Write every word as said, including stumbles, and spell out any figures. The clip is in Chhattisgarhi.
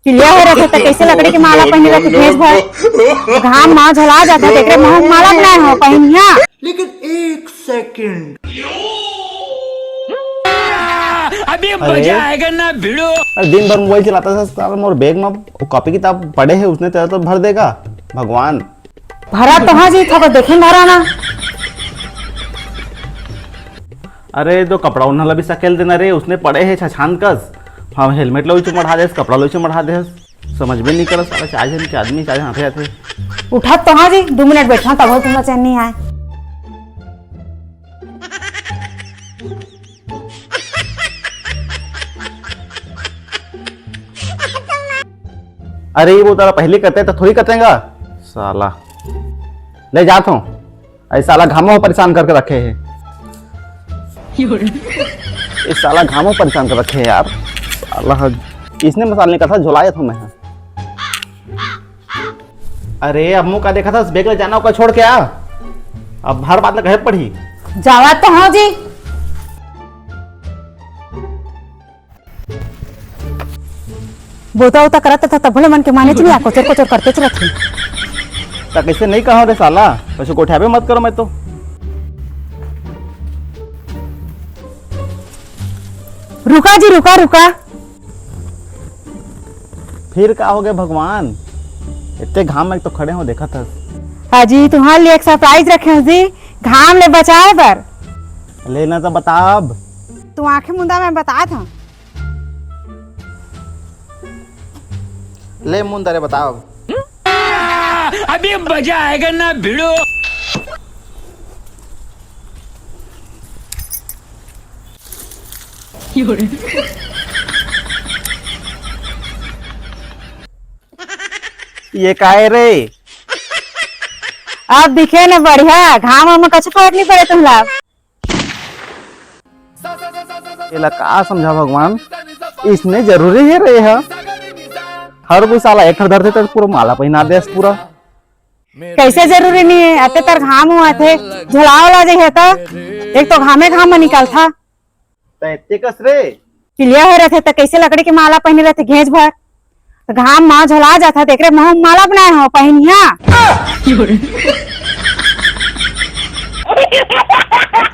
पिलिया हो रथे त कइसे लकड़ी के माला पहिने रथे घेंच भर? घाम म झोला जाथे, तेकरे महूं माला बनाए हो पहिनिया। लेकिन एक सेकंड। अभी अरे। मजा आएगा ना भिड़ो। अरे, दिन भर मोबाइल चलाता था साला, मोर बैग में वो कॉपी किताब पड़े हैं, उसने तेरा तो भर देगा भगवान। भरा तो हाँ जी, थोड़ा देखे भरा ना। अरे, तो कपड़ा उन्हा ला भी सकेल देना रे, उसने पड़े है छछान कस। हाँ, हेलमेट ला उइचू मढ़ा देस, कपड़ा ला उइचू मढ़ा देस। समझ में नहीं करस, साला चार झन के आदमी, चार झन हाथे हाथे। उठत तो हाँ जी, दो मिनट बैठा, तब तुम्हारा चैन नहीं आए। अरे, ये वो तारा पहले करते तो थोड़ी कटेगा साला। ले जात हूँ। अरे साला घामो परेशान करके रखे है। ये साला घामो परेशान कर रखे है यार। साला ह-, इसने मसाला नहीं करता, झुलाया था मैं। अरे अब मुंह का देखा था, बैग ले जाना ओकर छोड़ के आ। अब हर बात लगे पड़ी। जावा तो हो जी। बोता उता करत था, तब भले मन के माने च नहीं आ, कोचर कोचर करते च रथे। त कैसे नहीं कहा रे साला, वैसे गोठियाबे मत करो मैं तो। रुका जी, रुका, रुका। फिर का हो गया भगवान, इतने घाम में तो खड़े हो, देखा था। हाँ जी, तुम्हारे लिए एक सरप्राइज रखे हो जी, घाम ले बचाए बर। लेना तो बता अब। तू आंखें मुंदा, मैं बता था। ले मुंदा रे, बता अब। अभी मजा आएगा ना भिड़ो। ये काय रे? अब दिखे न बढ़िया, घाम में कछु फर्क नहीं पड़े तुमला। एला का समझा भगवान, इसने जरूरी है रे हा। हर कोई साला एक ठर धरथे त पूरा माला पहिना देस पूरा। कैसे जरूरी नहीं है? अते तर घाम हुआ थे, झोला वाला जे है त एक तो घामे घाम में निकलथा। त एते कस रे? पिलिया हो रथे त कैसे लकड़ी के माला पहिने रथे घेंच भर? घाम मा झोला जाथा, तेकरे महूं माला बनाए हो पहिनिया।